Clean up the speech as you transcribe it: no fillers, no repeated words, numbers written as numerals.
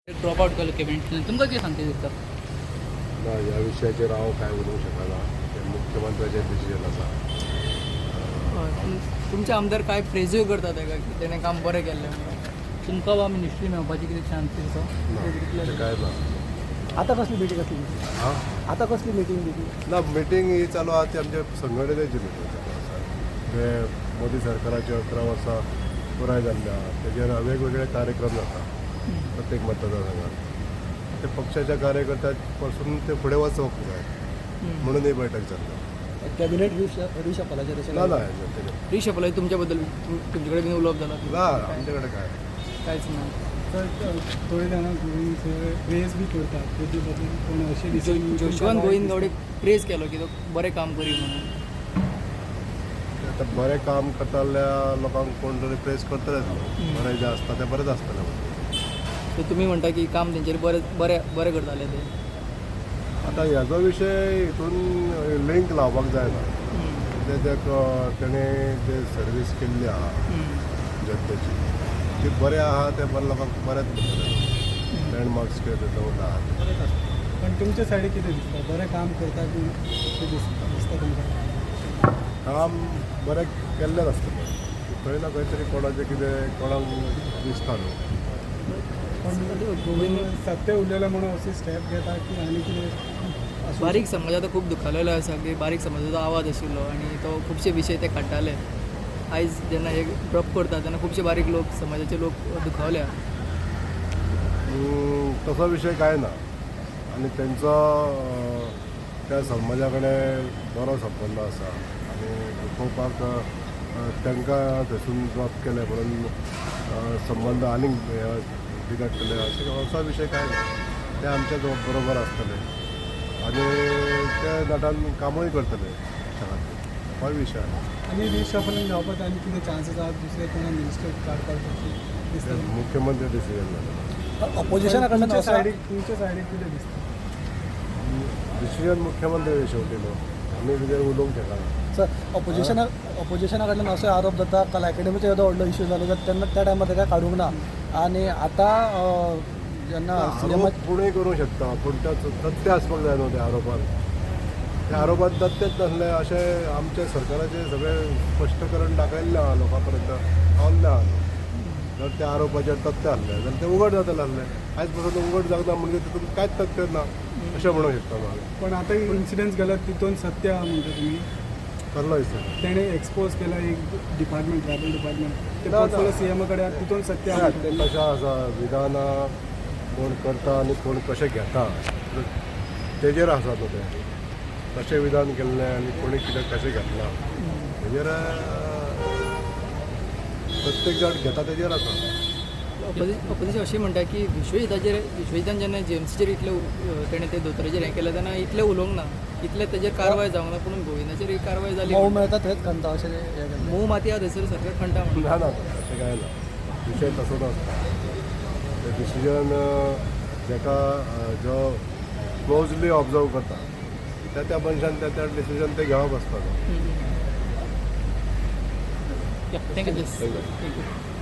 Drop out केलो cabinet, तुमकां कितें सांगचें दिसता? ना, ह्या विशयाचेर हांव कांय उलोवंक शकना. तें मुख्यमंत्र्याचें डिसिजन आसा. हय, तुमचे आमदार काय प्रेजूय करता ताका की तेणें काम बरें केल्लें म्हणून. तुमकां वा मिनिस्ट्री मेळपाची कितें चान्सीस आसा? ना, तशें कांय ना. आता कसली मिटींग आसली? हां. आता कसली मिटींग बिटी? ना, मिटींग ही चालू आहा ती आमच्या संघटनेची मिटींग चालू आसा. जे मोदी सरकाराचे 11 वर्सां पुराय जाल्ले आहा, तेजेर वेगवेगळे कार्यक्रम जाता प्रत्येक मतदारसंघात. ते पक्षाच्या कार्यकर्त्या पासून ते फुडें वचूंक जाय म्हणून ही बैठक जाल्ली. कॅबिनेट रिशफलाचेर अशें? ना ना, तेजेर रिशफल तुमच्या बद्दल तुमचे कडेन उलोवप जालां? ना, आमचे कडेन काय. कांयच ना. तर थोडे जाणां गोविंद सर प्रेज बी करतात तेजे बद्दल, पूण अशें दिसून जोशुआन गोविंद गावडे प्रेज केलो की तो बरें काम करी म्हणून. आतां बरें काम करतल्या लोकांक कोण तरी प्रेस करतलेच न्हू. बरें जें आसता तें बरेंच आसतलें. तर तुमी म्हणटा की काम तेंचेर बरें बरें बरें करताले ते. आतां ह्याचो विशय हितून लिंक लावपाक जायना. ते ते तेणें जे सर्वीस केल्ली आहा जनतेची ती बरें आहा, तें बरें लोकांक बरेंच म्हणटलें. लँडमार्क्स कितें दवरला आहा तें बरेंच आसता. पण तुमच्या सायडीक कितें दिसता, बरें काम करता की अशें दिसता दिसता तुमकां? काम बरें केल्लेंच आसतलें, खंय ना खंय तरी कोणाचें कितें कोणाक दिसता न्हू. पण गोविंद सत्य उलयलें म्हणून अशी स्टेप घेता की आनी कितें आसूं? बारीक समाज आतां खूब दुखावलेलो आसा की बारीक समाजाचो आवाज आशिल्लो आनी तो खुबशे विशय ते काडटाले. आयज जेन्ना हे ड्रॉप करता तेन्ना खुबशे बारीक लोक, समाजाचे लोक दुखावल्या. तसो विशय कांय ना आनी तेंचो त्या समाजा कडेन बरो संबंद आसा आनी दुखोवपाक तांकां थंयसून ड्रॉप केलें म्हणून संबंद आनीक हे बिगडटले अशें असो विशय कांय ना. ते आमच्या बरोबर आसतले आनी ते नटान कामूय करतले पक्षा खातीर. होय विशय आहा. आनी रिशफलिंग जावपाक आनी कितें चान्सीस आहात, दुसरे कोणा मिनिस्टर काडपाक अशें दिसता? मुख्यमंत्री डिसिजन जालें. ऑपोजिशना कडल्यान तुमच्या असो सायडीक, तुमच्या सायडीक कितें दिसता? डिसिजन मुख्यमंत्री शेवटी न्हू, आमी कितें उलोवंक शकना. सर, ऑपोजिशना कडल्यान असो आरोप जाता, काल अकॅडमीचो येदो व्हडलो इश्यू जालो तर तेन्ना त्या टायमार ताका काडूंक ना आनी आतां जेन्ना सीएमा आरोप कोणूय करूंक शकता, पूण त्या तथ्य आसपाक जाय न्हू. त्या आरोपान, त्या आरोपान तथ्यच नासलें अशें आमच्या सरकाराचें सगळें स्पश्टीकरण दाखयल्लें आहा, लोकां पर्यंत पावल्लें आहा न्हू. जर त्या आरोपाचेर तथ्य आसलें जाल्यार तें उगड जातलें आसलें. आयज पसून उगड जावना म्हणजे तितून कांयच तथ्य ना अशें म्हणूंक शकता न्हू आमी. पण आतां इन्सिडन्स गेला तितून सत्य आहा म्हणटा तुमी? कसलो इन्सिडंट? तेणें एक्सपोज केला एक डिपार्टमेंट, ट्रायबल डिपार्टमेंट, ते ना, ना. पोर्टफोलियो सीएमा कडेन आहा, तितून सत्य आहा म्हणटा तें तुमी? कशें आसा, विधानां कोण करता आनी कोण कशें घेता तेजेर आसा न्हू. तें कशें विधान केल्लें आनी कोणी कितें कशें घेतलां तेजेर, प्रत्येक जाण घेता तेजेर आसा. ऑपोजिशन अशें म्हणटा की विश्वजिताचेर, विश्वजितान जेन्ना जीएमसीचेर इतलें तेणें ते दोतोराचेर हें केलें तेन्ना इतलें उलोवंक ना, इतलें तेजेर कारवाय जावंक ना, पूण गोविंदाचेर ही कारवाय जाली. मोव मेळटा थंयच खणटा अशें हें केल्लें. मोव माती आहा थंयसर सरकार खणटा म्हणटा. ना ना, तशें कांय ना. विशय तसो नासता. ते डिसिजन जाका जो क्लोजली ऑब्जर्व करता त्या त्या मनशान त्या त्या डिसिजन ते घेवप आसता न्हू. Thank you. Thank you. Thank you.